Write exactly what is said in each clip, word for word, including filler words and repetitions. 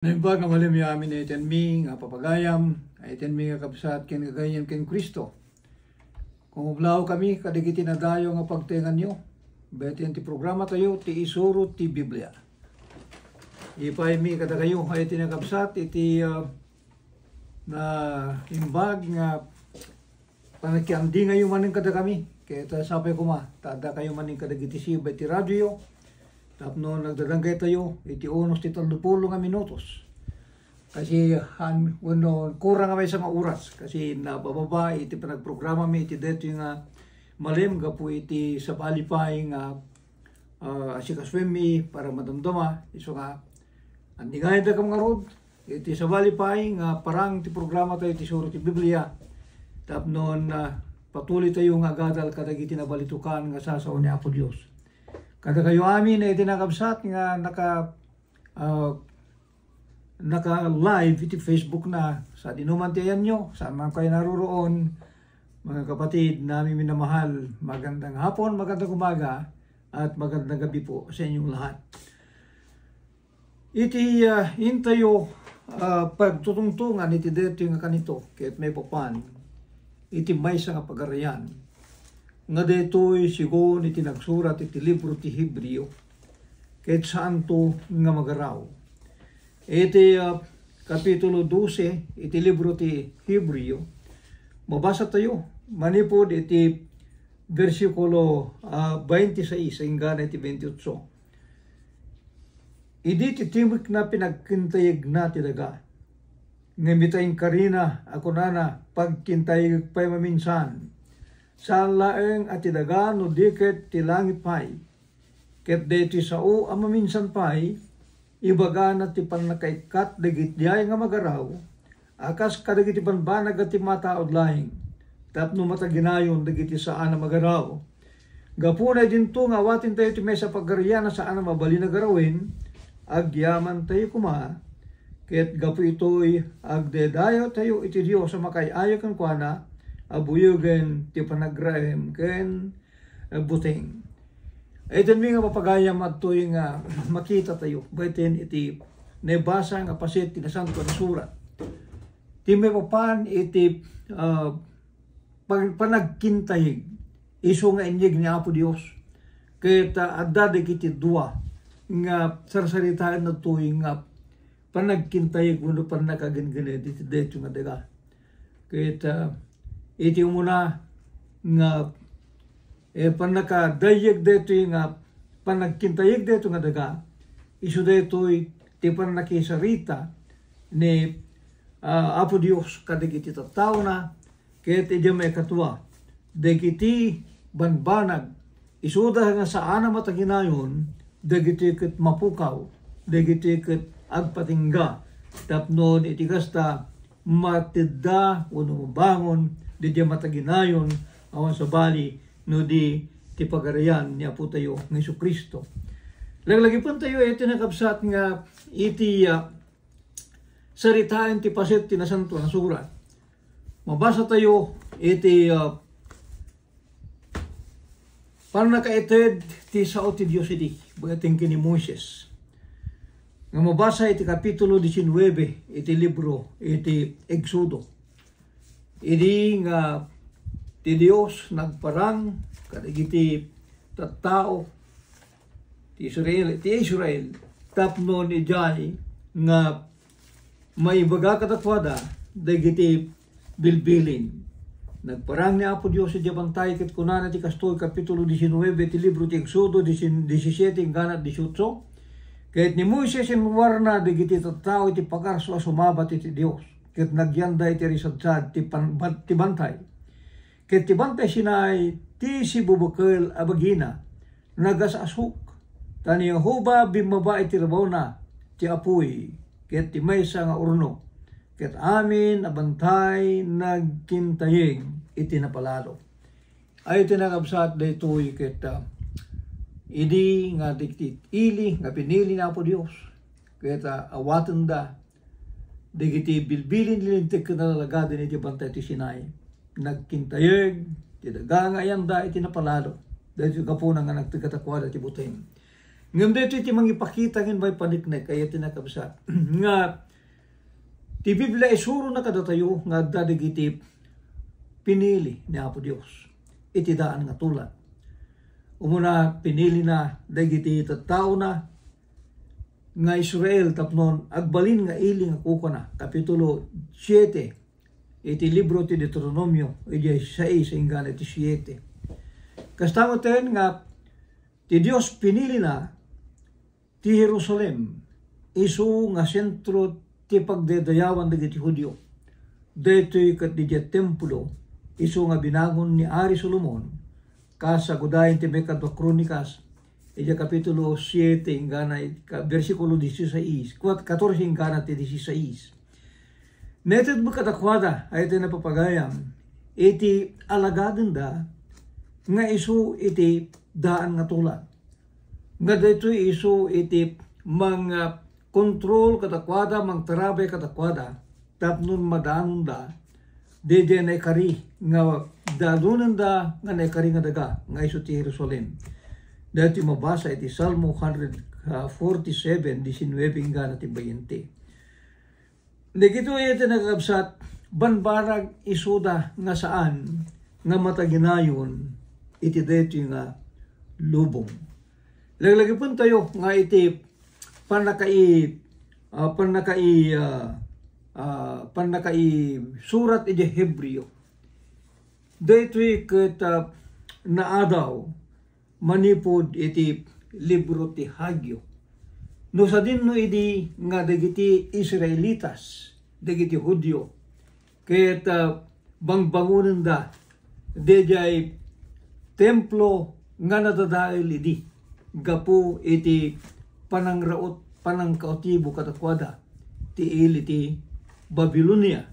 Naimbag nga malemyo amin a itenmi nga papagayam, a itenmi nga kabsat ken gagayyem ken Cristo. Kumublaw kami kadagiti nadayo nga pagtaenganyo, baeten ti programa tayo, ti Isuro ti Biblia. Ipaymi kadakayo, a iti nakabsat, iti, ah, naimbag nga panakiandingayo manen kadakami. Ket, ah, sapay koma, ta addakayo manen kadagiti siba iti radioyo. Tapno nagdadanggaytayo iti unos ti tallopulo nga minutos. Kasi, han, wenno, kurang nga maysa nga oras. Kasi nabababa iti panagprogramami iti daytoy nga malem gapu iti sabali pay nga, ah, asikasuenmi para madamdama. Isu nga, andingayendakami ngarud, iti sabali pay nga parang ti programa tayo iti Suro ti Biblia, tapno, ah, patuloy tayo nga agadal kadagiti nabalitukan nga sasao ni Apo Dios. Kadakayo amin a iti nakabsat nga naka, ah, naka-live iti Facebook na, sadinoman ti ayanyo, saan man kayo naruroon, mga kapatid, namin minamahal, magandang hapon, magandang umaga, at magandang gabi po sa inyong lahat. Iti, ah, intayo, ah, pagtutungtungan iti daytoy nga kanito, ket maipapan iti maysa nga pagarian, nga daytoy sigun iti nagsurat iti libro ti Hebreo, ket saanto nga magaraw. Iti, ah, kapitulo dose iti libro ti Hebreo, mabasa tayo manipud iti bersikulo, ah, twenty-six inggana iti twenty-eight. Idi ti timekna, pinagkintayegna ti daga. Ngem ita inkarina a kunana, "Pagkintayegek pay maminsan." Saan laeng a ti daga no di ket ti langit pay. Ket daytoy sao a maminsan pay, ibagana ti pannakaikkat dagiti ay nga magaraw, a kas kadagiti banbanag a timmataud laeng, tapno mataginayon dagiti saan a magaraw. Gapuna idinto nga awatentayo ti maysa a pagarian a saan a mabalin a garawen, agyamantayo koma, ket gapu itoy, agdaydayaw tayo iti Dios a makaay-ayo kenkuana a buyogen ti panagraem ken buteng. Iti mi nga papagayam adtoy nga makita tayo, baeten iti naibasa nga paset ti Nasantoan a Surat. Ti maipapan iti, ah, pag-, panagkintayeg, isu nga inyeg ni Apo Dios. Ket, ah, adda dagiti dua nga sarsaritaen adtoy nga panagkintayeg wenno pannakagenggened iti daytoy nga daga. Ket, ah, iti umuna nga, eh, pannakadayyeg daytoy nga panagkintayeg daytoy nga daga, isu daytoy ti pannakisarita ni, ah, Apo Dios kadagiti tattaona, ket idiay maikadua, dagiti banbanag, isuda nga saan a mataginayon, dagiti ket mapukaw, dagiti ket agpatingga, tapno iti kasta, matedda wenno mabangon daydiay mataginayon awan sabali no di ti Pagarian ni Apo tayo nga Jesu-Cristo. Laglagipentayo iti nakabsat nga iti, ah, saritaen ti paset ti Nasantoan a Surat. Mabasa tayo iti, ah, pannakaited ti sao ti Dios idi, baeten ken ni Moises. Nga mabasa iti kapitulo diecinuebe iti libro iti Exodo. Idi nga ti Dios nagparang kadagiti tattao ti Israel, ti Israel, tapno idiay nga maibaga kadakuada dagiti bilbilin. Nagparang ni Apo Dios idiay bantay ket kunana ti kastoy, kapitulo diecinuebe ti libro ti Exodo, diecisiete inggana dieciocho, ket ni Moises inwarna dagiti tattao iti pagarso a sumabat iti Dios, ket nagyanda iti risadsad ti pan-, ban-, ti bantay. Ket ti bantay Sinai ti sibubukel a bagina, nagas-asuk, ta ni Jehovah bimmaba iti rebawna ti apuy, ket ti maysa nga urno, ket amin a bantay nagkintayeg iti napalalo. Ay ti nakabsat daytoy ket, ah, idi nga dagiti ili nga pinili ni Apo Dios, ket, ah, awatenda dagiti bilbilin ti Linteg ken alagaden iti bantay ti Sinai. Nagkintayeg ti daga nga ayanda iti napalalo. Daytoy gapuna nga nagteg kadakuada ti buteng. Ngem daytoy ti mangipakita ken maipaneknek, ay ti nakabsat, nga ti Biblia isurona kadatayo nga adda dagiti pinili ni Apo Dios iti daan nga tulad. Umuna, pinilina dagiti tattaona nga Israel tapno agbalin nga ili nga kukana. Kapitulo siete iti libro ti Deuteronomio, idiay sais inggana iti siete. Kasta metten nga ti Dios pinilina ti Jerusalem, isu nga sentro ti pagdaydayawan dagiti Judio. Daytoy ket didiay templo, isu nga binangon ni Ari Solomon, kas agudayen ti maikadua Kronikas, idiay kapitulo siete, inggana, ka-, bersikulo dieciséis, kuat-, katorse inggana ti dieciséis. Netedmo kadakuada, ay ti napapagayam, iti alagadenda nga isu iti daan nga tulad. Nga daytoy isu iti mang, ah, kontrol kadakuada, mangtarabay kadakuada, tapno madanonda daydiay naikari nga danonenda nga naikari nga daga, nga isu ti Jerusalem. Daytoy mabasa iti Salmo one forty-seven, diecinuebe inggana ti bainte. Dagitoy iti nakakabsat, bambanag isuda nga saan nga mataginayon iti daytoy nga lubong. Laglagipentayo nga iti pannakai-, ah, pannakai-, ah, ah, pannakaisurat iti Hebreo. Daytoy ket, ah, naadaw manipud iti libro ti Hagyo. No sadinno idi nga dagiti Israelitas, dagiti Judio, ket, ah, bangbangonenda daydiay templo nga nadadael idi gapu iti panangraot, panangkautibo kadakuada ti ili ti Babilonia.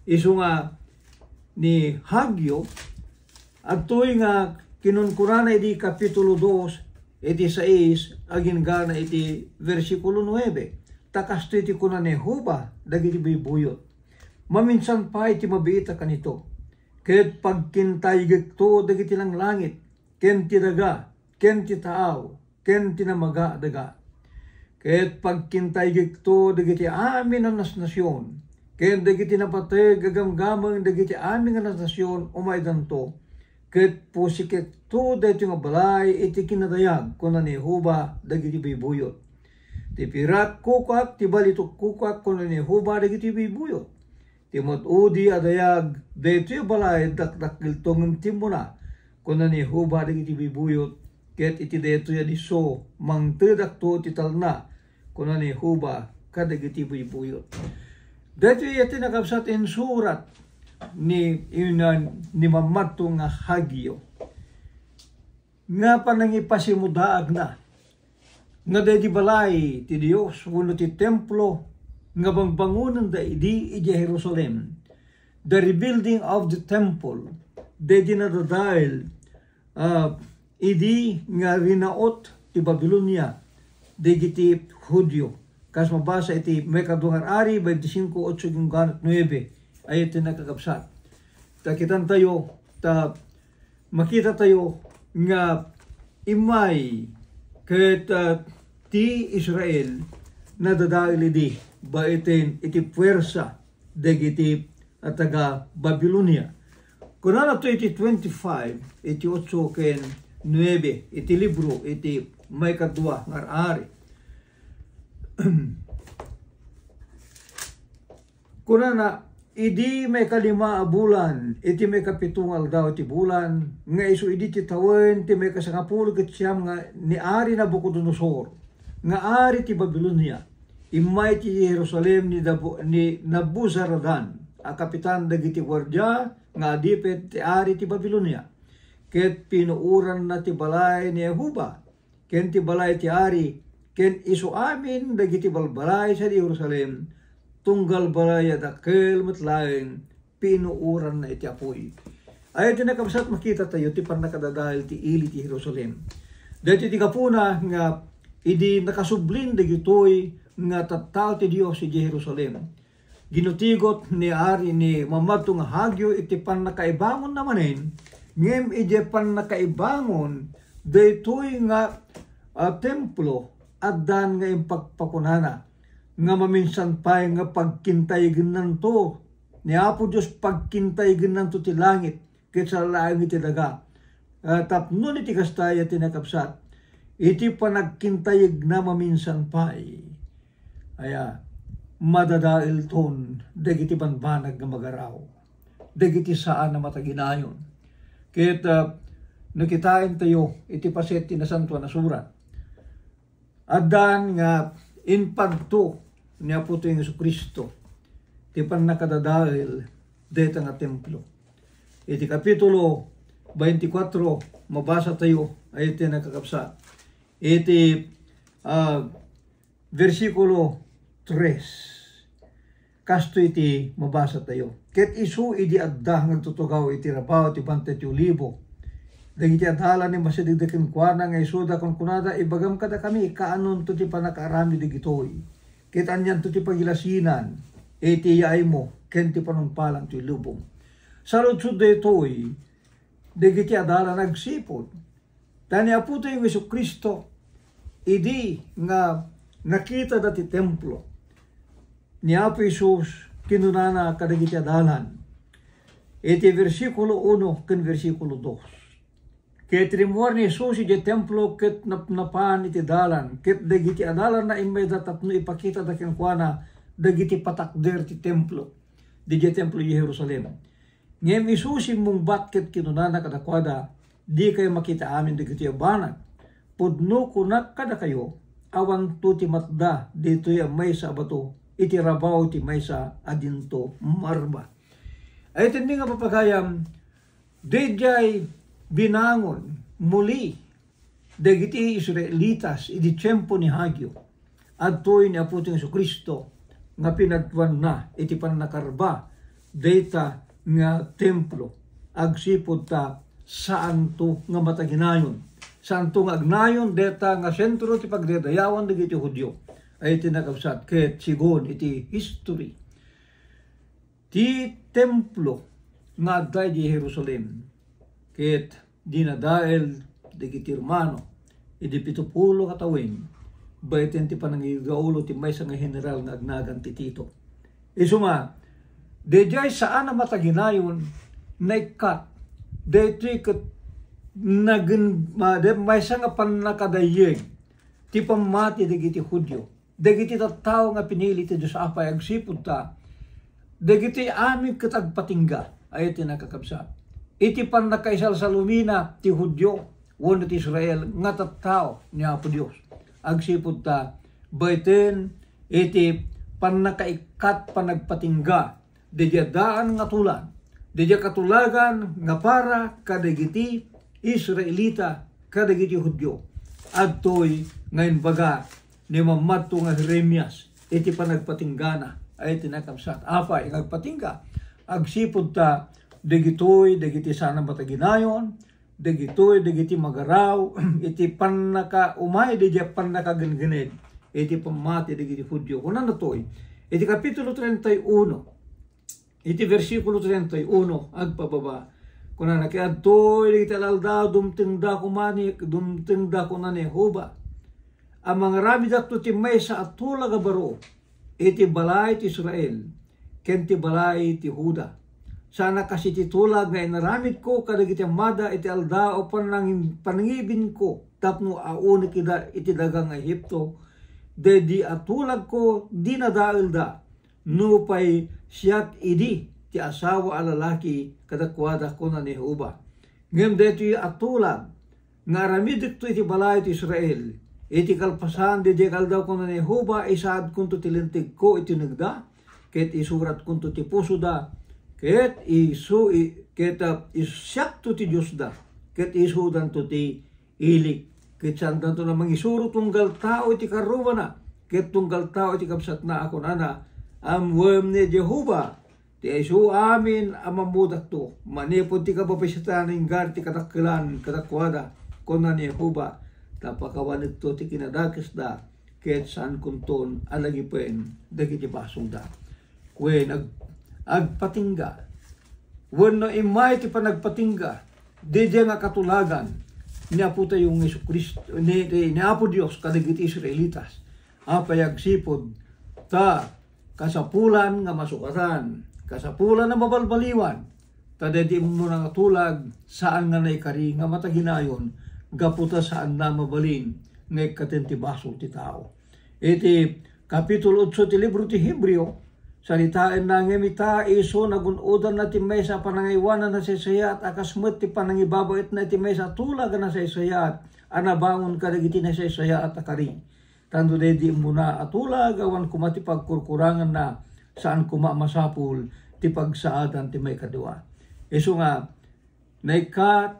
Isu nga ni Hagyo, adtoy nga kinunkunana idi kapitulo dos, iti sais, aginggana iti bersikulo nuebe. Ta kastoy ti kuna ni Jehovah dagiti buybuyot: Maminsan pay ti mabiit a kanito, ket pagkintaygekto dagiti langlangit, ken ti daga, ken ti taaw, ken ti namaga a daga. Ket pagkintaygekto dagiti amin a nasnasion, ken dagiti napateg a gamgameng dagiti amin a nasnasion umaydanto, ket pusikekto daytoy nga balay iti kinadayag, kuna ni Jehovah dagiti buybuyot. Ti pirak kukak, ti balitok kukak, kuna ni Jehovah dagiti buybuyot. Ti mad-udi a dayag daytoy a balay dakdakkelto ngem timmuna, kuna ni Jehovah dagiti buybuyot, ket iti daytoy a disso mangtedakto ti talna, kuna ni Jehovah kadagiti buybuyot. Daytoy iti nakabsat insurat ni, ina-, ni Mamadto nga Hagyo nga panangipasimudaagna nga daydi balay ti Dios wenno ti templo nga bangbangonenda idi idiay Jerusalem, the rebuilding of the temple, daydi nadadael, ah, idi nga rinaot ti Babilonia dagiti Judio. Kas mabasa iti maikadua nga Ari, twenty-five, ocho inggana nuebe, ay iti nakakabsat. Ta kitantayo, ta makitatayo nga immay ket, ah, ti Israel nadadael idi baeten iti puwersa dagiti a taga Babilonia. Kunana to iti twenty-five, iti ocho ken nuebe, iti libro iti maikadua nga Ari. Kunana, idi maikalima a bulan, iti maikapito nga aldaw ti bulan, nga isu idi ti tawen ti maikasangapulo ket siam nga ni Ari Nabucodonosor, nga ari ti Babilonia, immay ti Jerusalem ni Dabu-, ni Nabuzaradan a kapitan dagiti guardia nga adipet ti ari ti Babilonia, ket pinuoranna ti balay ni Jehovah, ken ti balay ti ari, ken isu amin dagiti balbalay sadi Jerusalem, tunggal balay a dakkel met laeng, pinuoranna iti apuy. Ay, iti nakabsat, makitatayo ti pannakadadael ti ili ti Jerusalem. Daytoy ti gapuna nga idi nakasublin dagitoy nga tattao ti Dios iti Jerusalem, ginutigot ni Ari ni Mamadto nga Hagyo iti pannakaibangonna manen, ngem idiay pannakaibangon daytoy nga a templo, addan nga impakpakunana nga maminsan pay nga pagkintayegennanto ni Apo Dios, pagkintayegennanto ti langit ket sa laeng iti daga. Ah, tapno iti kasta, aya ti nakabsat, iti panagkintayegna maminsan pay, aya, madadaelton dagiti banbanag nga magaraw, dagiti saan a mataginayon. Ket, ah, nakitaentayo iti paset ti Nasantoan a Surat. Addan nga impadto ni Apotayo Jesu-Cristo ti pannakadadael dayta nga templo. Iti kapitulo twenty-four, mabasa tayo, ay iti nakakabsat. Iti, ah, bersikulo tres. Kastoy ti mabasa tayo. Ket isu idi adda nga agtutugaw iti rabaw ti Bantay ti Olibo, dagiti adalan immasidegda kenkuana nga isuda, kunkunada, "Ibagam kadakami, kaanonto ti pannakaaramid dagitoy? Ket anianto ti pagilasinan iti yaaymo ken ti panungpalan ti lubong?" Saludsod daytoy dagiti adalan agsipud Ta ni Apotayo Jesu-Cristo, idi nga nakitada ti templo, ni Apo Jesus kinunana kadagiti adalan iti bersikulo uno ken bersikulo dos. Ket rimmuar ni Jesus idiay templo ket napnapan iti dalan, ket dagiti adalanna immayda tapno ipakitada kenkuana dagiti patakder ti templo, didiay templo idiay Jerusalem. Ngem isu simmungbat ket kinunana kadakuada, "Dikayo makita amin dagitoy a banag. Pudno kunak kadakayo, awanto ti matda ditoy a maysa a bato iti rabaw ti maysa a dinto marba." Ay, iti nga papagayam, daydiay binangon muli dagiti Israelitas idi tiempo ni Hagio, adtoy ni Apotayo Jesu-Cristo nga pinaduanna iti pannakarba dayta nga templo agsipud ta saanto nga mataginayon. Saanto nga agnayon dayta nga sentro ti pagdaydayawan dagiti Judio. Ay iti nakabsat ket sigun iti history ti templo nga adda idi Jerusalem, ket dinadael dagiti Romano idi pito pulo a tawen, baeten ti panangigaulo ti maysa nga general nga agnagan ti Tito. Isuna, daydiay saan a mataginayon, naikkat daytoy ket nagen-, ma-, de-, maysa nga pannakadayyeg ti pammati dagiti Judio. Dagiti tattao nga pinili ti Dios apay agsipud ta, dagiti amin ket agpatingga, ay iti nakakabsat, iti pannakaisalsalumina ti Judio wenno ti Israel nga tattao ni Apo Dios. Agsipud ta, baeten iti pannakaikkat panagpatingga daydiay addaan nga tulag, daydiay katulagan nga para kadagiti Israelita, kadagiti Judio. Adtoy nga imbaga ni mammadto nga Jeremias iti panagpatinggana, ay iti nakabsat. Apay nga agpatingga? Agsipud ta dagitoy dagiti saan a mataginayon, dagitoy dagiti magaraw iti pannakaumay, daydiay pannakagenggened iti pammati dagiti Judio. Kunana toy, iti kapitulo treinta y uno, iti bersikulo treinta y uno agpababa, kunana, "Ket adtoy dagiti al-aldaw, dumtengda koma ni, dumtengda koma ni Jehovah, a mangaramidakto ti maysa a tulag a baro iti balay ti Israel ken ti balay ti Juda. Saan a kas iti tulag nga inaramidko kadagiti ammada iti aldaw a panang-, panangibinko tapno aunek ida iti daga nga Egipto. Daydi a tulagko, dinadaelda. Nupay siak idi ti asawa a lalaki kadakuada," kuna ni Jehovah. Ngem daytoy a tulag nga aramidekto iti balay ti Israel, iti kalpasan daydiay nga aldaw, kuna ni Jehovah, isaadkonto ti lentegko iti unegda, ket isuratkonto ti pusoda, ket isu-, i-, ket, ah, isu-, siakto ti Diosda, ket isudanto ti ilik. Ket saandanto la mangisuro tunggal tao iti karruana, ket tunggal tao iti kabsatna a kunana, "Ammoem ni Jehovah ti isu amin a mammudakto manipud ti kababaisitan, inggana ti kadakkelan kadakuada," kuna ni Jehovah, "ta pakawanekto ti kinadakesda, ket saankonton a lagipen dagiti basongda." Wen, ag-, agpatingga. Wenno immay ti panagpatingga, daydiay nga katulagan, ni Apotayo nga Jesu-Cristo, ni, ni, ni Apo Dios kadagiti Israelitas. Apay agsipud ta kasapulan nga masukatan, kasapulan a mabalbaliwan, ta daydi immuna nga tulag, saan nga naikari nga mataginayon, gapu ta saanna mabalin nga ikkaten ti basol ti tao. Iti Kapitulo otso ti libro ti Hebreo, saritaenna ngem ita, isu nagun-odanna ti maysa a panangaywan a nasaysayaat a kas met ti panangibabaetna iti maysa a tulag a nasaysayaat a nabangon kadagiti nasaysayaat a kari. Tano daydi immuna a tulag, awan koma ti pagkurkuranganna, saan koma a masapul ti pagsaadan ti maikadua. Isu nga, naikkat,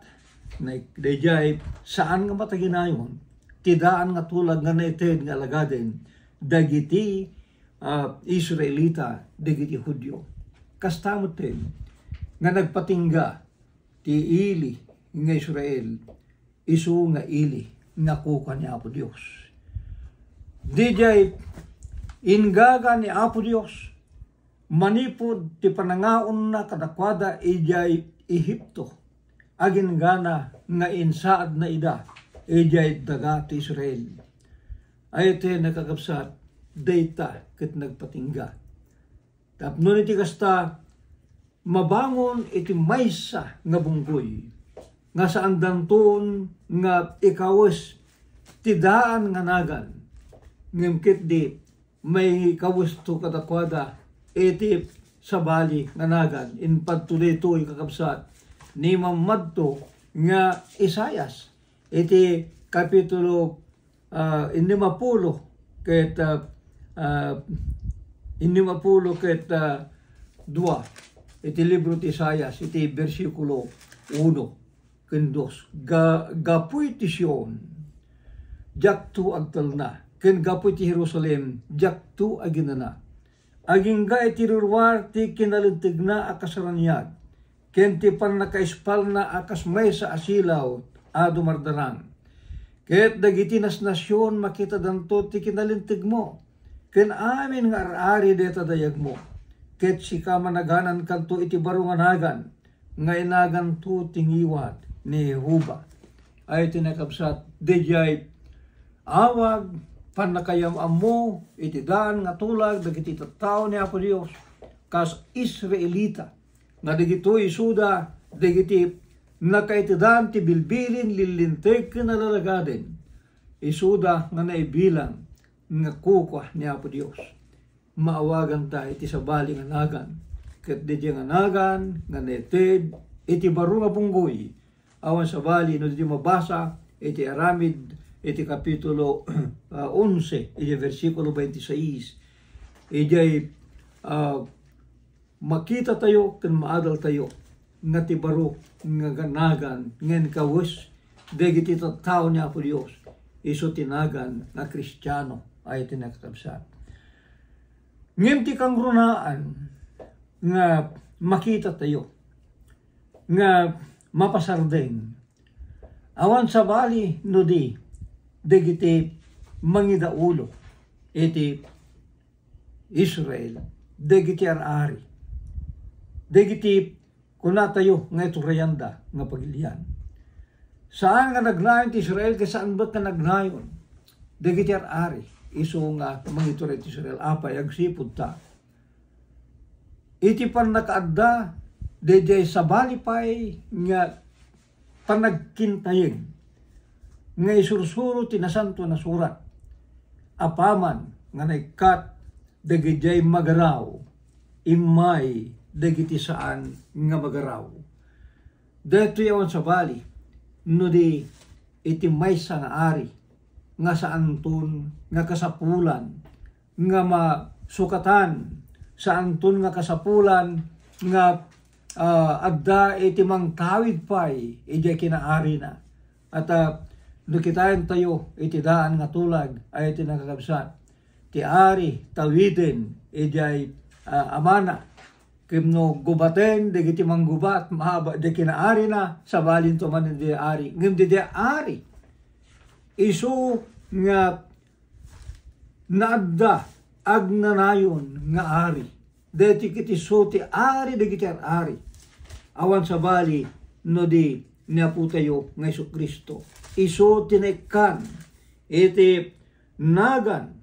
naik-, daydiay saan nga mataginayon ti daan nga tulag nga naited nga alagaden dagiti, ah, Israelita, dagiti Judio. Kasta met nga nagpatingga ti ili nga Israel, isu nga ili nga kukua ni Apo Dios. Daydiay inggaga ni Apo Dios, manipud ti panangaonna kadakuada idiay Egipto, aginggana nga insaadna ida idiay daga ti Israel. Ay ti nakakabsat, dayta ket nagpatingga. Tapno iti kasta, mabangon iti maysa nga bunggoy nga saandanton nga ikawes ti daan nga nagan, ngem ketdi maikawes to kadakuada iti sabali nga nagan. Inpadto daytoy, kakabsat, ni mammadto nga Isaias iti kapitulo, ah, innem a pulo ket, ah, ah, innem a pulo ket, ah, dua iti libro ti Isaias iti bersikulo uno ken dos. Ga-, gapu iti Sion, diakto agtalna, ken gapu iti Jerusalem, diakto aginana. Agingga iti ruruar ti kinalintegna a kasaraniag, ken ti pannakaispalna a kas maysa a silaw a dumardarang. Ket dagiti nasnasion makitadanto ti kinalintegmo, ken amin nga ar-ari dayta dayagmo. Ket sika, managanankanto iti baro nga nagan, nga inaganto ti ngiwat ni Jehovah. Ay ti nakabsat, daydiay awag, pannakayam-ammo iti daan nga tulag dagiti tattao ni Apo Dios, kas Israelita, nga dagitoy isuda dagiti nakaitedan ti bilbilin, lillinteg ken alalagaden. Isuda nga naibilang nga kukua ni Apo Dios. Maawaganta iti sabali nga nagan, ket daydiay nga nagan nga naited iti baro nga bunggoy. Awan sabali no di mabasa iti aramid iti kapitulo, ah, onse, iti bersikulo twenty-six. Idiay, ah, makitatayo ken maadaltayo nga ti baro nga nagan nga inkawes dagiti tattao ni Apo Dios, isu ti nagan nga Kristiano, ay ti nakakabsat. Ngem ti kangrunaan nga makitatayo nga mapasardeng, awan sabali no di dagiti mangidaulo iti Israel, dagiti ar-ari, dagiti kunatayo nga iturayanda nga pagilian. Saan nga nagnayon ti Israel, ket saan met nga nagnayon dagiti ar-ari isu nga mangituray ti Israel. Apay, agsipud ta iti pannakaadda daydiay sabali pay nga panagkintayeg nga isursuro ti Nasantoan a Surat, apaman nga naikkat dagidiay magaraw, immay dagiti saan nga magaraw. Daytoy awan sabali no di iti maysa nga ari nga saanton nga kasapulan nga masukatan, saanton nga kasapulan nga, ah, adda iti mangtawid pay idiay kinaarina. At, ah, no kitaentayo iti daan nga tulag, ay iti nakakabsat, ti ari tawiden idiay, ah, amana. Ken no gubaten dagiti manggubat, maaba di kinaarina, sabalinto man iti ari. Ngem didi ari, isu nga naadda agnanayon nga ari. Daytoy ket isu ti ari dagiti ar-ari. Awan sabali no di ni Apotayo nga Jesu-Cristo. isu ti naikkan iti nagan,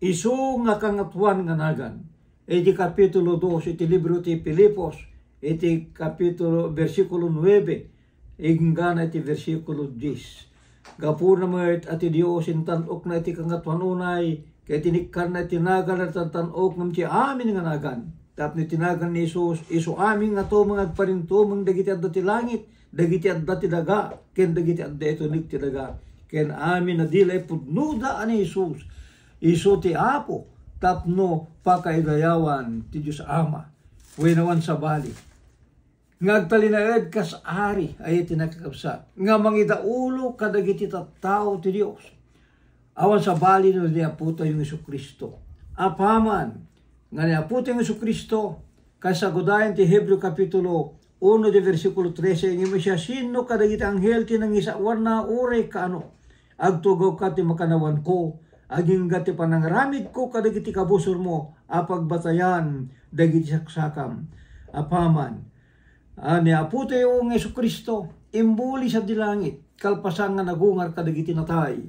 isu nga Kangatoan nga nagan. Iti kapitulo dos iti libro ti Filipos, iti kapitulo, bersikulo nuebe, inggana iti bersikulo dies. Gapuna met a ti Dios intan-okna iti Kangatoan unay, ket inikkanna iti nagan a tan-ok ngem ti amin nga nagan. Tapno iti nagan ni Jesus, isu amin nga tumeng agparintumeng dagiti adda ti langit, dagiti adda ti daga, ken dagiti adda iti uneg ti daga. Ken amin a dila ipudnoda a ni Jesus isu ti Apo tapno pakaidayawan ti Dios Ama. Wen, awan sabali nga agtalinaed kas ari, ay iti nakakabsat, nga mangidaulo kadagiti tattao ti Dios. Awan sabali no ni Apotayo Jesu-Cristo. Apaman nga ni Apotayo Jesu-Cristo, kasagudayan ti Hebreo Kapitulo uno di bersikulo trese, ngem siasino kadagiti anghel ti nangisawanna uray kaano? Agtugawka ti makanawanko, agingga ti panangaramidko kadagiti kabusormo a pagbatayan dagiti saksakam. Apaman a ni Apotayo nga Jesu-Cristo imbuli sadi langit, kalpasan nga nagungar kadagiti natay,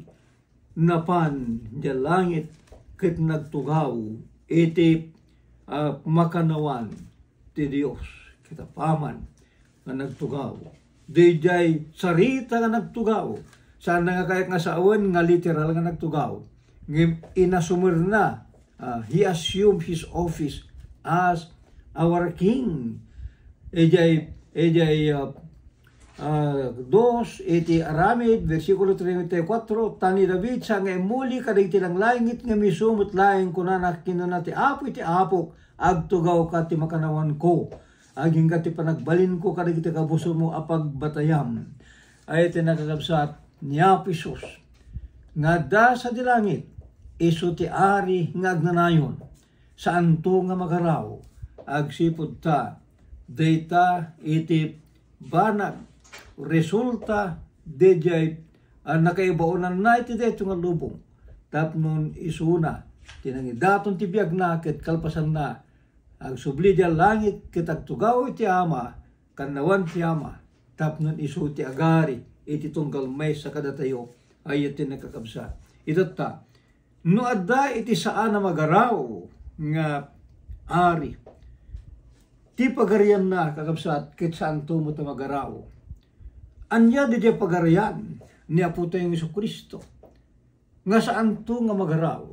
napan diay langit ket nagtugaw iti, ah, makanawan ti Dios. Ket apaman nga nagtugaw, diay sarita nga nagtugaw, saan nga kayat nga sawen nga literal nga nagtugaw, ngem inasumerna, ah, he assumed his office as our king. Idiay, idiay, ah, ah, dos iti Aramid, bersikulo treinta y cuatro, ta ni David sa nga immuli kadagiti langlangit nga isu met laeng, kunana, kinuna ti Apo iti Apok, agtugawka ti makanawanko, agingga ti panagbalinko kadagiti kabusormo a pagbatayam. Ay ti nakakabsat ni Apo Jesus nga adda sadi langit, isu ti Ari nga agnanayon. Saanto nga magaraw agsipud ta dayta iti banag resulta daydiay, ah, nakaibaonanna iti daytoy nga lubong tapno isuna ti nangidaton ti biagna ket kalpasanna agsubli diay langit ket agtugaw iti Ama, kannawan ti Ama, tapno isu ti agari iti tunggal maysa kadatayo. Ay ti nakakabsat. Itatta, no adda iti saan a magaraw nga ari, ti pagarianna, kakabsat, ket saanto met a magaraw. Ania daydiay pagarian ni Apotayo Jesu-Cristo nga saanto nga magaraw?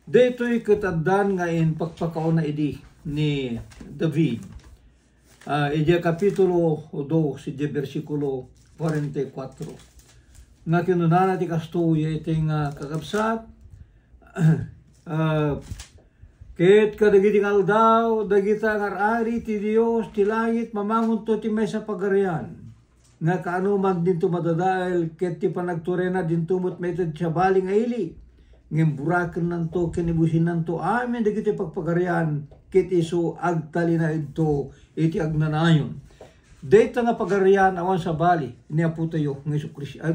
Daytoy ket addan nga impakpakauna idi ni David. Ah, idiay kapitulo dos, idiay bersikulo kuarenta y kuatro. Nga kinunana ti kastoy, iti nga kakabsat, ah, ket kadagiti nga aldaw, dagita nga ar-ari ti Dios ti langit, mamangonto ti maysa pagarian. Nga kaano man dinto madadael, ket ti panagturayna dinto met maited ti sabali nga ili. Ngem burakennanto ken ibusinanto amin dagiti pagpagarian, ket isu agtalinaedto iti agnanayon. Dayta nga pagarian awan sabali ni Apotayo nga Jesu-Cristo, ah,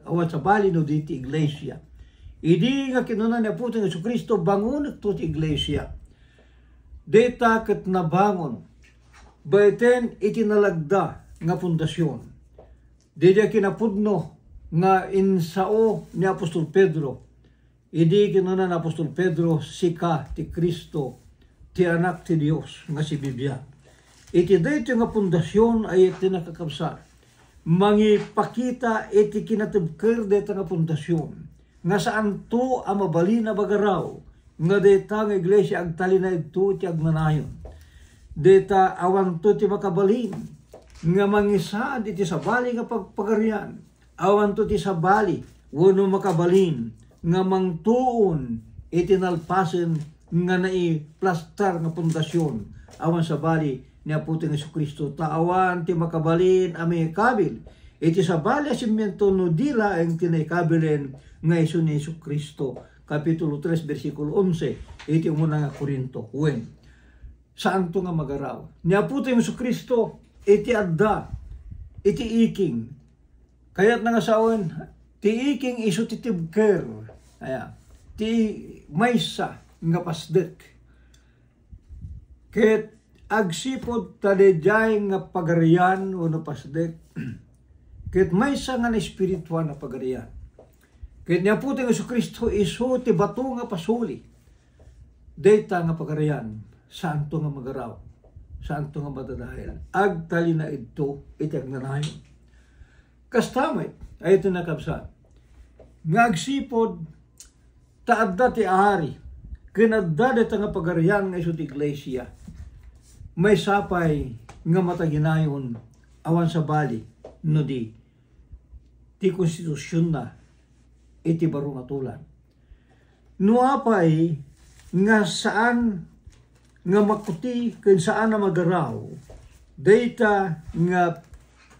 awan sabali no di ti iglesia. Idi nga kinuna ni Apotayo nga Jesu-Cristo, "Bangonekto ti iglesia." Dayta ket nabangon baeten iti nalagda nga pundasion. Daydiay kinapudno nga insao ni apostol Pedro, idi kinuna ni apostol Pedro, "Sika ti Cristo, ti Anak ti Dios nga sibibiag." Iti daytoy nga pundasion, ay iti nakakabsat, mangipakita iti kinatibker dayta nga pundasion nga saanto a mabalin a magaraw nga dayta nga iglesia agtalinaedto iti agnanayon. Dayta awanto ti makabalin nga mangisaad iti sabali nga pagpagarian. Awanto ti sabali wenno makabalin nga mangtuon iti nalpasen nga naiplastar nga pundasion. Awan sabali ni Apotayo nga Jesu-Cristo, ta awan ti makabalin a mangikabil iti sabali a simiento no di laeng ti naikabilen nga isu ni Jesu-Cristo. Kapitulo tres, bersikulo onse, iti umuna nga Corinto. Wen, saanto nga magaraw. Ni Apotayo Jesu-Cristo, iti adda, iti iking, kayatna nga sawen, ti iking isu ti tibker, aya, ti maysa nga pasdek. Ket agsipud ta daydiay nga pagarian wenno pasdek, ket maysa nga naespirituan a pagarian. Ket ni Apotayo Jesu-Cristo isu ti bato nga pasuli. Dayta nga pagarian, saanto nga magaraw, saanto nga madadael. Agtalinaedto iti agnanayon. Kasta met, ay iti nakabsat, nga agsipud ta adda ti ari, ken adda dayta nga pagarian nga isu ti iglesia, maysa pay nga mataginayon awan sabali no di ti konstitusionna iti baro nga tulag. No apay nga saan nga makuti ken saan a magaraw dayta nga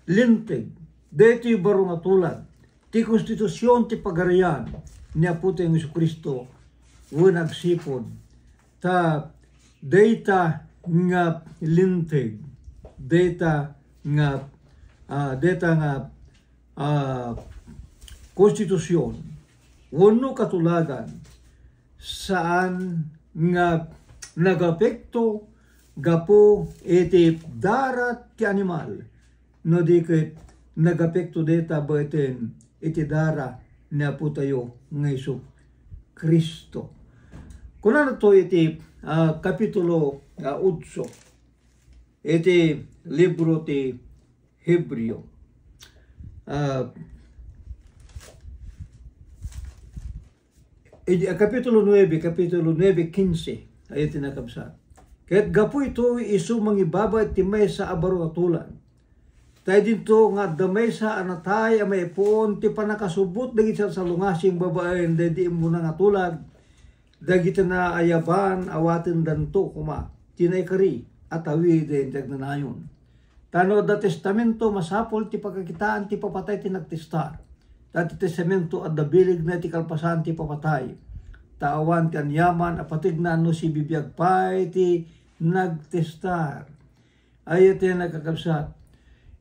linteg, daytoy baro nga tulag, ti konstitusion ti pagarian ni Apotayo Jesu-Cristo, wen agsipud ta dayta nga linteg, dayta nga, ah, dayta nga, ah, konstitusion wenno katulagan, saan nga nagapekto gapu iti dara ti animal, no di ket nagapekto dayta baeten iti dara ni Apotayo nga Jesu-Cristo. Kunana to iti, ah, kapitulo, ah, otso iti libro ti Hebreo. Ah, iti, ah, kapitulo nuebe, kapitulo nuebe, kinse, ay iti nakabsat. Ket gapu itoy isu mangibaba iti maysa a baro a tulag. Ta idinto nga adda maysa a natay a maipuon ti pannakasubbot dagiti salsalungasing babaen daydi immuna nga tulag, dagiti naayaban awatendanto koma ti naikari a tawiden ti agnanayon. Ta no adda testamento, masapul ti pakakitaan ti papatay ti nagtestar. Ta ti testamento adda bilegna iti kalpasan ti papatay. Ta awan ti aniaman a pategna no sibibiag pay ti nagtestar. Ay iti nakakabsat,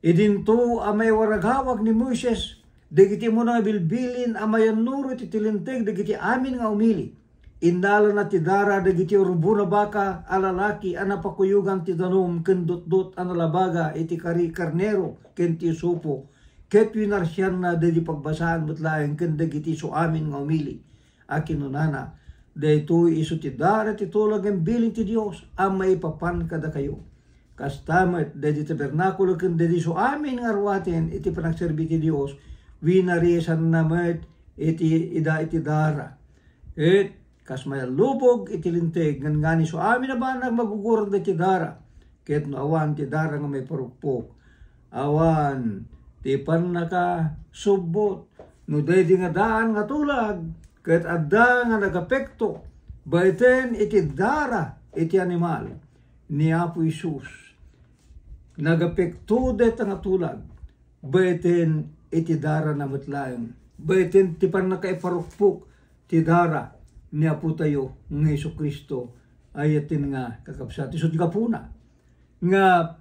idinto a maiwaragawag ni Moises dagiti immuna nga bilbilin a mayannurot iti linteg dagiti amin nga umili. Innalana ti dara dagiti urbon a baka a lalaki a napakuyogan ti danum ken dutdot a nalabaga iti kari-, karnero ken ti isopo, ket winarsianna daydi pagbasaan met laeng ken dagiti isu amin nga umili a kinunana, "Daytoy isu ti dara ti tulag nga imbilin ti Dios a maipapan kadakayo." Kasta met, daydi tabernakulo ken daydi isu amin nga ruaten iti panagserbi ti Dios, winarisanna met iti ida iti dara. Ket kas mayallubog iti linteg, nganngan isu amin a banag maguguran daydi dara. Ket no awan ti dara nga maiparukpok, awan ti pannakasubbot. No daydi nga daan nga tulag, ket adda nga nagapekto baeten iti dara iti animal ni Apo Jesus, nagapekto dayta nga tulag baeten iti darana met laeng, baeten ti pannakaiparukpok ti dara ni Apotayo nga Jesu-Cristo. Ay iti nga kakabsat, isut gapuna nga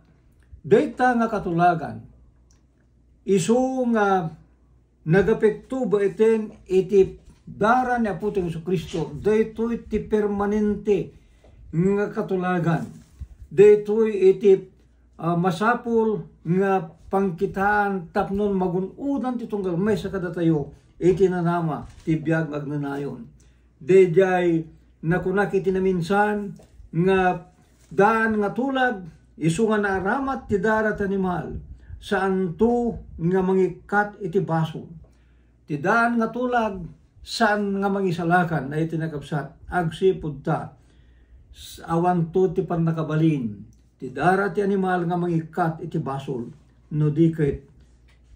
dayta nga katulagan, isu nga nagapekto baeten iti dara ni Apotayo Jesu-Cristo, daytoy ti permanente nga katulagan. Daytoy iti, ah, masapul nga pangkitaan tapno magun-odan ti tunggal maysa kadatayo iti nanama ti biag nga agnenayon. Daydiay nakunak iti naminsan nga daan nga tulag, isu nga naaramat ti dara ti animal, saanto nga mangikkat iti basol. Ti daan nga tulag, saan nga mangisalakan, ay iti nakabsat, agsipud ta, s-, awanto ti pannakabalin ti dara ti animal nga mangikkat iti basol, no di ket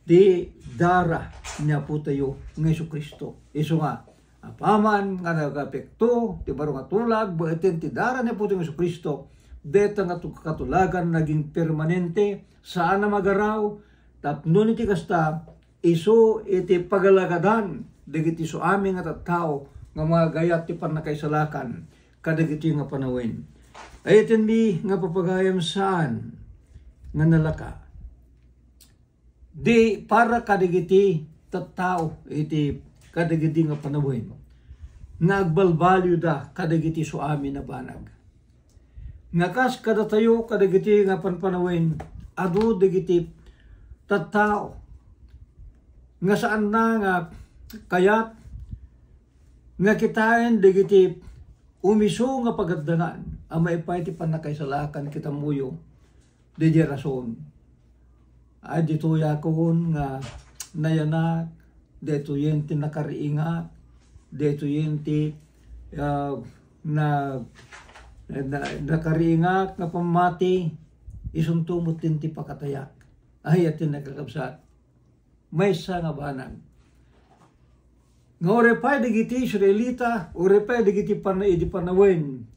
ti dara ni Apotayo nga Jesu-Cristo. Isu nga, apaman nga nagapekto ti baro nga tulag, baeten ti dara ni Apotayo nga Jesu-Cristo, dayta nga tu-, katulagan naging permanente, saan a magaraw, tapno iti kasta, isu iti pagalagadan dagiti isu amin nga tattao nga magayat ti pannakaisalakan kadagiti nga panawen. Ayatenmi nga papagayam saan nga nalaka. Di para kadagiti tattao iti kadagiti nga panawen nga agbalbalioda kadagiti isu amin a banag. Nga kas kadatayo kadagiti nga panpanawen, adu dagiti tattao nga saanna nga kayat nga kitaen dagiti umisu nga pagaddangan a maipaay ti pannakaisalakan ket ammoyo, didiay rason. Ay, ditoy akon nga nayanak, daytoyen ti nakariingak, daytoyen ti, ah, na, na, nakariingak nga pammati, isunto met ti pakatayak. Ay, iti nakakabsat, maysa nga banag. Nga uray pay dagiti Israelita, uray pay dagiti pan-, idi panawen,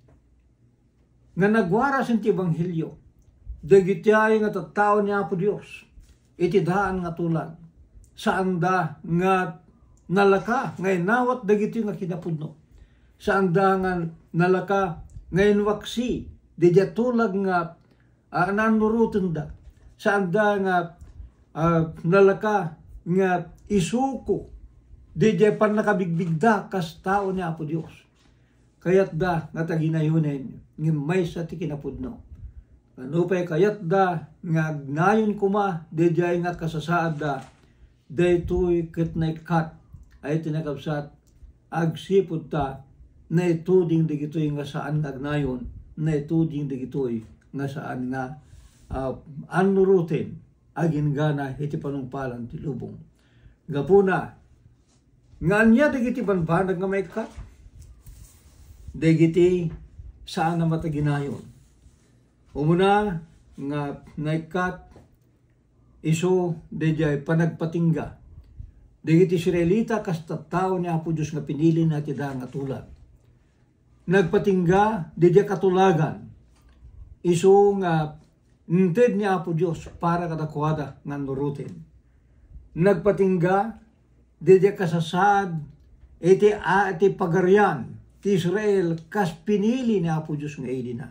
nga nagwaras iti ebanghelio, dagiti ay nga tattao ni Apo Dios, iti daan nga tulag. Saanda nga nalaka nga inawat dagiti nga kinapudno. Saanda nga nalaka nga inwaksi, didiay tulag nga, ah, nannurotenda. Saanda nga, ah, nalaka nga isuko, didiay pannakabigbigda kas tao ni Apo Dios. Kayatda nga taginayonen, ngem maysa ti kinapudno. Nupay kayatda nga agnayon koma, didiay nga kasasaadda, daytoy ket naikkat, ay ti nakabsat, agsipud ta, naituding dagitoy nga saan nga agnayon, naituding dagitoy nga saan nga, ah, annuroten, aginggana iti panungpalan ti lubong. Gapuna, nga ania dagiti banbanag nga maikkat? Dagiti saan a mataginayon. Umuna nga naikkat, isu didiay panagpatingga dagiti Israelita kas tattao ni Apo Dios nga pinilina ti daan nga tulag. Nagpatingga didiay katulagan, isu nga inted ni Apo Dios para kadakuada nga annuroten. Nagpatingga didiay kasasaad iti, a, iti pagarian ti Israel kas pinili ni Apo Dios nga ilina.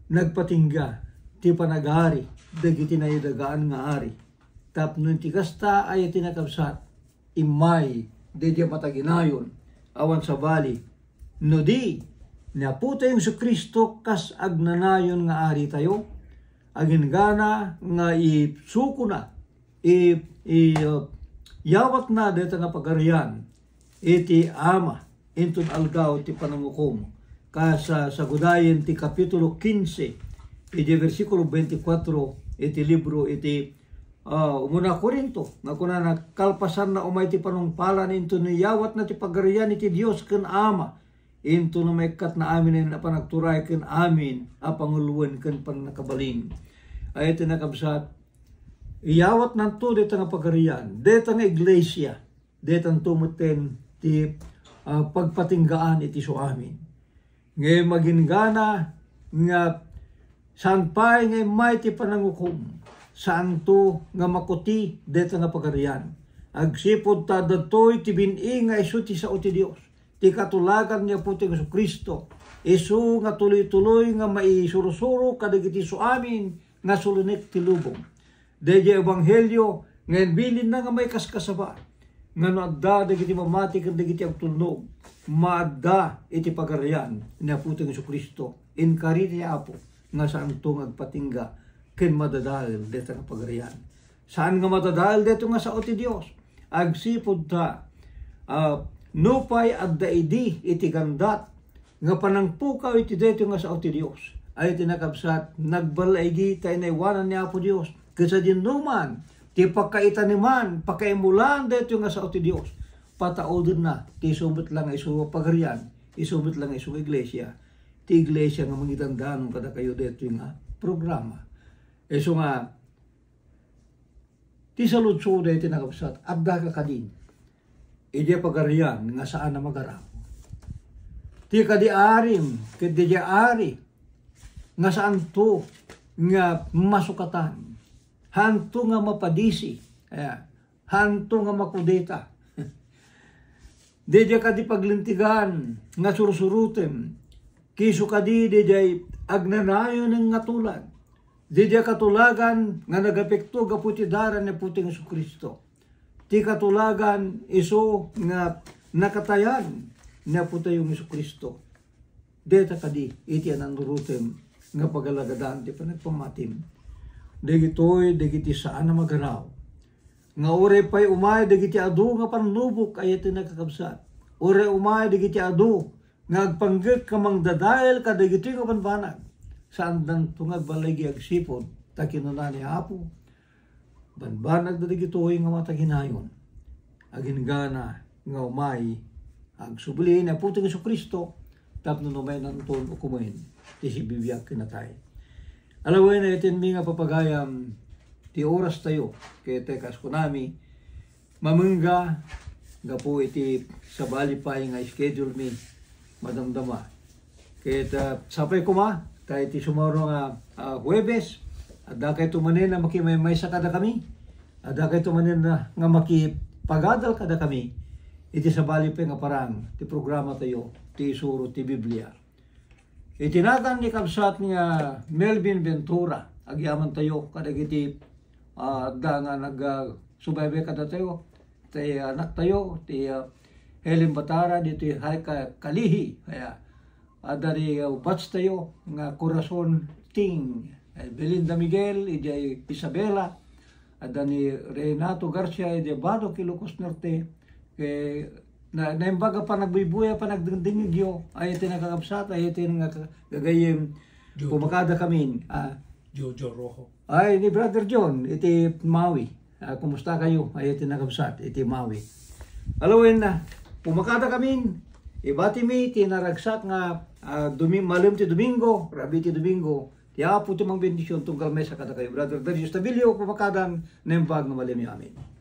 Nagpatingga ti panagari dagiti naidagaan nga ari. Tapno iti kasta ay iti nakabsat, immay daydiay mataginayon, awan sabali, no di ni Apotayo Jesu-Cristo kas agnanayon nga Aritayo, aginggana nga isukona, i-, i-, uh, yawatna dayta nga pagarian iti Ama inton aldaw ti panangukom. Kas, ah, sagudayen ti kapitulo kinse, iti bersikulo twenty-four iti libro iti, ah, Umuna Corinto, nga kunana, kalpasanna umay ti panungpalan inton niyawatna ti pagarian iti Dios ken Ama, inton no maikkatna amin a panagturay ken amin a panguloen ken pannakabalin. Ay, iti nakabsat, iyawatnanto dayta nga pagarian, dayta nga iglesia, daytanto metten ti, ah, pagpatinggaan iti isu amin. Ngem aginggana nga saan pay nga immay ti panangukom, saanto nga makuti dayta nga pagarian. Agsipud ta adda daytoy ti bin-i nga isu ti sao ti Dios, ti katulagan ni Apotayo Jesu-Cristo, isu nga tuloy-tuloy nga maisursuro kadagiti isu amin nga sulinek ti lubong. Daydiay ebanghelio nga imbilinna nga maikaskasaba, nga no adda dagiti mamati ken dagiti agtulnog, maadda iti pagarian ni Apotayo Jesu-Cristo. Inkari ti Apo nga saanto nga agpatingga ken madadael dayta nga pagarian. Saan nga madadael daytoy nga sao ti Dios. Agsipud ta, ah, nupay adda idi iti gandat nga panangpukaw iti daytoy nga sao ti Dios. Ay, iti nakabsat, nagbalaigi ta inaywanan ni Apo Dios. Ket sadinoman ti pakaitaneman, pakaimulaan daytoy nga sao ti Dios, pataudenna ti isu met la nga isu a pagarian, isu met la nga isu nga iglesia, ti iglesia nga mangidandanon kadakayo daytoy nga programa. Isu nga, ti saludsod iti nakabsat, adda ka kadi idiay pagarian nga saan a magaraw? Ti kadi arim ket diay ari nga saanto nga masukatan, hanto nga mapadisi, eh, hanto nga makudeta. Diay kadi paglintegan nga sursurotem, ken isu kadi diay agnanayon nga tulag. Diay katulagan nga nagapekto gapu iti dara ni Apotayo Jesu-Cristo. Ti katulagan isu nga nakatayan ni Apotayo Jesu-Cristo. Dayta kadi iti anannurotem nga pagalagadan ti panagpamatim. Dagitoy dagiti saan a magaraw. nga uray pay umay dagiti adu nga pannubok, ay iti nakakabsat. Uray umay dagiti adu nga agpanggep nga mangdadael kadagitoy nga banbanag. Saandanto nga agbaligi agsipud, ta kinuna ni Apo, banbanag dagitoy nga mataginayon. Aginggana nga umay, agsubli ni Apo Jesu-Cristo, tapno numaynanton ukomen ti sibibiag ken natay. Alawen, iti mi nga papagayam ti oras tayo, ket kas kunami, mamengga gapu iti sabali pay nga schedule mi, madamdama. Ket, ah, sapay koma, ta iti sumaruno nga, ah, Huwebes, adda kayto manen a makimaymaysa kadakami, adda kayto manen a, nga makipagadal kadakami, iti sabali pay nga parang ti programa tayo, ti Isuro ti Biblia. Iti nagan ni kabsat nga Melvin Ventura, agyaman tayo kadagiti, ah, adda nga nag-, ah, subaybay kadatayo, ti anak tayo, ti, ah, Helen Batara, ditoy hay ka-, Kalihi, kaya, adda ni, ah, batch tayo nga Corazon Ting, eh, Belinda Miguel, idiay Isabela, adda ni Renato Garcia, idiay Badoc, Ilocos Norte, eh, na, naimbag a panagbuybuya, panagdingdingigyo, ay iti nakakabsat, ay iti nga ka-, gagayem, Jo-, pumakada kamin, ah, Jojo Rojo. Ay, ni Brother John, iti Maui. Ah, kumusta kayo? Ay, iti nakabsat, iti Maui. Alawen na, pumakada kamin, ibati mi, ti naragsak nga, ah, dumi-, malem ti Domingo, rabii ti Domingo, ti Apo ti mangbendisyon, tunggal maysa kadakayo. Brother Darius Tabilio, pumakadan, naimbag nga malem yo amin.